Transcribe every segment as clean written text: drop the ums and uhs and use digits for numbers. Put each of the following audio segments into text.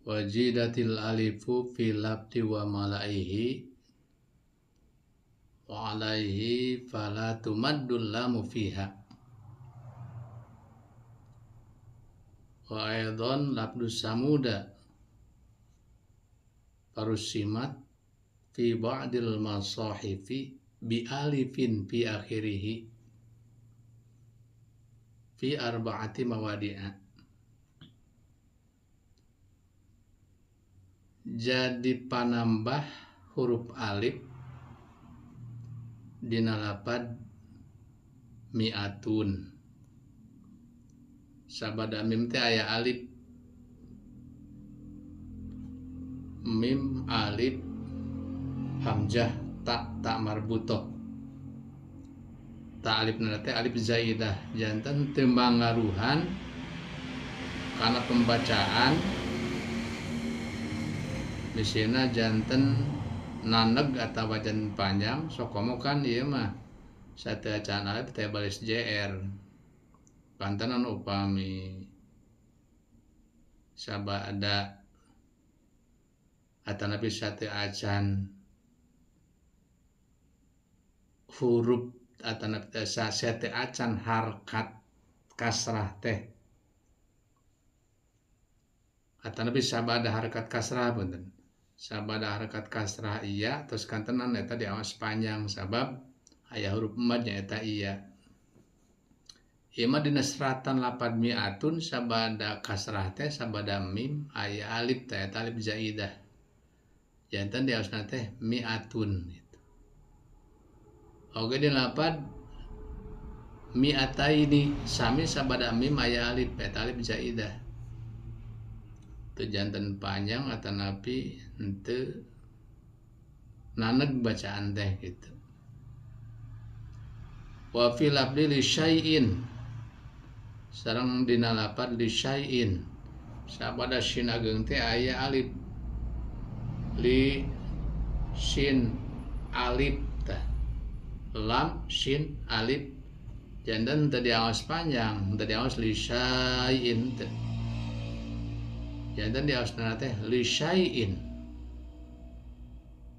Wajidatil alifu fi labdi wa malaihi wa alaihi fala tumaddul lamu fiha. Wa aidan labdu samuda parusimat fi ba'dil masahifi bi alifin fi akhirihi fi arba'ati mawadi'a. Jadi panambah huruf alif dina lapad mi'atun. Sabada mim teh aya alif. Mim alif hamzah ta ta marbutoh. Ta alif na teh alif zaidah. Janten teu mangaruhan kana pembacaan. Misalnya janten naneg atau janten panjang sokomo kan ieu mah sateuacan alif teh baris JR. Pantenan upami sabada atanapi sateuacan huruf atanapi sateuacan harkat kasrah teh atanapi sabada harkat kasrah punten. Sabada harakat kasrah iya terus kantenan eta diawas panjang sabab aya huruf mad nya eta iya. Ieu mah dina seratan lapad mi'atun sabada kasrah teh sabada mim aya alif teh eta alif zaidah. Janten diawasna teh mi'atun gitu. Oge dina lapad mi'ataini sami sabada mim aya alif eta alif zaidah. Teu janten panjang atanapi henteu naneg bacaan teh gitu. Wa fi labdi li syai'in sareng dina lapad li syai'in sabada shin ageung teh aya alif li shin alif tah lam shin alif janten teu diaos panjang teu diaos li syai'in teh. Janten diaosna teh li syai'in.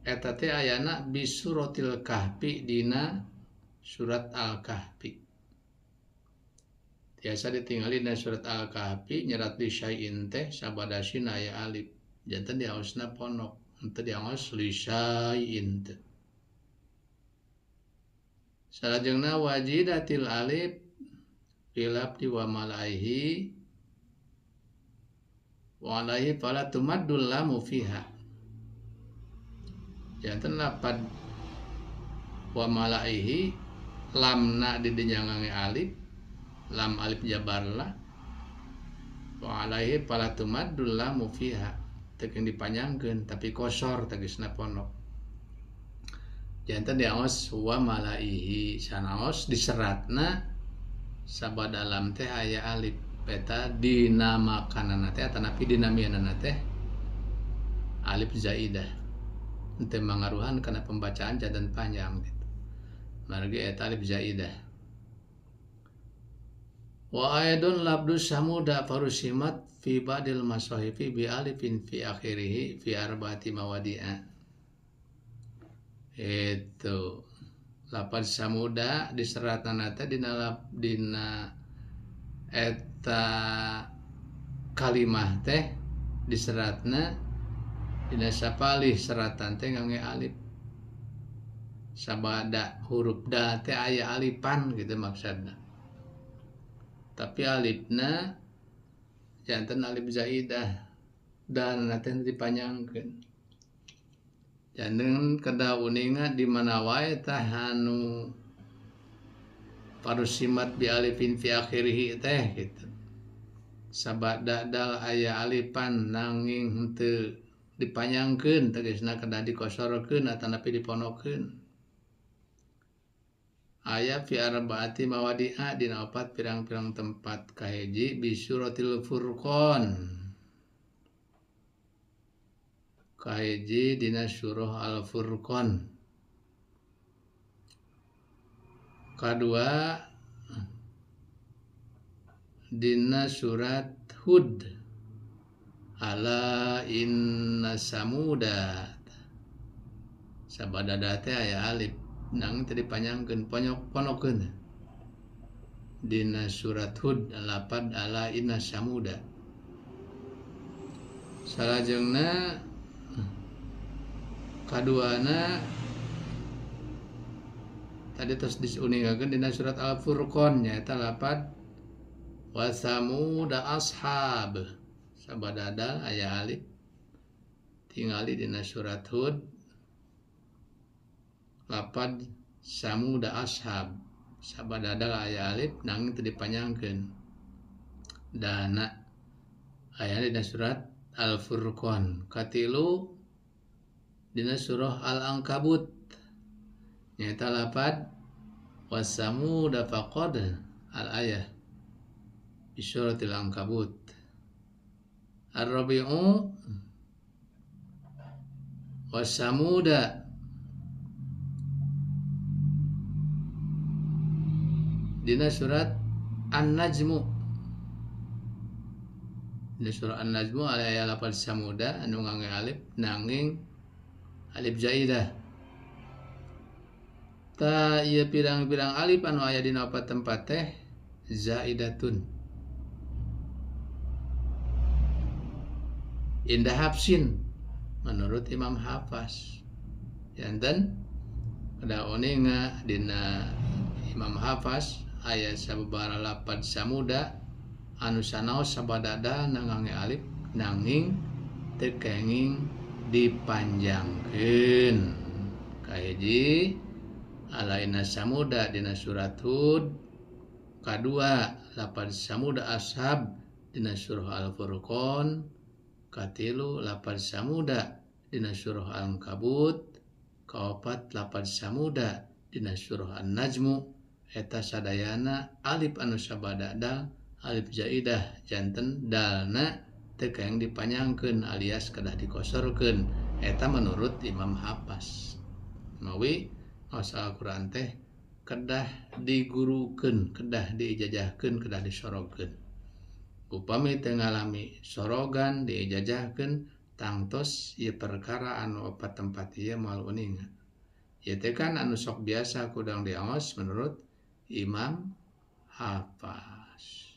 Eta teh ayana bi suratil kahfi dina surat Al-Kahfi. Tiasa ditingali dina surat Al-Kahfi nyerat li syai'in teh sabada sin aya alif. Janten diaosna ponok, henteu diaos li syai'in teh. Salajengna wajidatil alif fi labdi wa malaihi wa alaihi fala tumaddul lamu fiha. Janten lapad wa malaihi lamna di dinya ngange alif, lam alif jabarlah. Wa alaihi fala tumaddul lamu fiha. Teu keun dipanjangkeun tapi kosor tegasna ponok. Janten diaos wa malaihi sanaos diseratna sabada lam teh aya alif. Eta dina makanana teh atanapi dina mianana teh alif zaidah. Henteu mangaruhan kana pembacaan janten panjang gitu. Margi eta alif zaidah. Wa aidun labdu samuda farusimat fi ba'dil masahifi bi alifin fi akhirih fi arba'ati mawadi'a. Itu lapad samuda diseratna teh dina dina eta kalimah teh diseratna dina sapalih seratan teh ngangge alif. Sabada huruf da teh aya alifan gitu maksudna. Tapi alifna janten alif zaidah dan teh dipanjangkeun. Janten kedah uninga di mana wae tah anu parusimat bi alifin fi akhirih teh gitu. Sabada dal aya alifan nanging henteu dipanjangkeun tegasna kedah dikosorkeun atanapi diponokeun. Aya fi arba'ati mawadi'a dina opat pirang-pirang tempat. Kahiji bi suratil Furqan. Kahiji dina surah Al-Furqan. Kadua dina surat Hud Ala inna samuda sabada teh aya alif nang teu dipanjangkeun ponyok ponokeun dina surat Hud lapad ala inna samuda. Salajengna kaduana tadi terus diuningakeun dina surat Al-Furqan nyaeta lapad wa samuda ashab sabadadal aya alif tingali dina surat Hud lapad samuda ashab sabadadal aya alif nanging teu dipanjangkeun dana aya dina surat Al-Furqan. Katilu dina surah Al-Ankabut nyaeta lapad wasamuda faqad al-ayah di suratil Ankabut. Ar-rabi'u wasamuda dina surat An-Najmu. Dina surah An-Najmu aya lapad samuda anu ngangge alif nanging alif zaidah. Ta ieu pirang-pirang alif anu aya dina opat tempat teh zaidatun. Indah hafsin menurut Imam Hafas. Janten kada oninga dina Imam Hafas aya sababaraha lapad samuda anu sanaos sabadada ngangge alif nanging teu kenging dipanjangkeun. Kahiji alaina samuda dina surat Hud, kadua lapad samuda ashab dina surah Al-Furqan, katilu lapad samuda dina surah Al-Ankabut, kaopat lapad samuda dina surah An-Najmu. Eta sadayana alif anu sabada dal alif zaidah janten dalna teu kenging dipanjangkeun alias kedah dikosorkeun. Eta menurut Imam Hafas. Mawi maos Al-Qur'an teh kedah digurukeun, kedah diijazahkeun, kedah disorogkeun. Upami teu ngalami sorogan diijazahkeun tangtos ieu perkara anu opat tempat ieu moal uninga. Ieu teh kan anu sok biasa kudang diaos menurut Imam Hafas.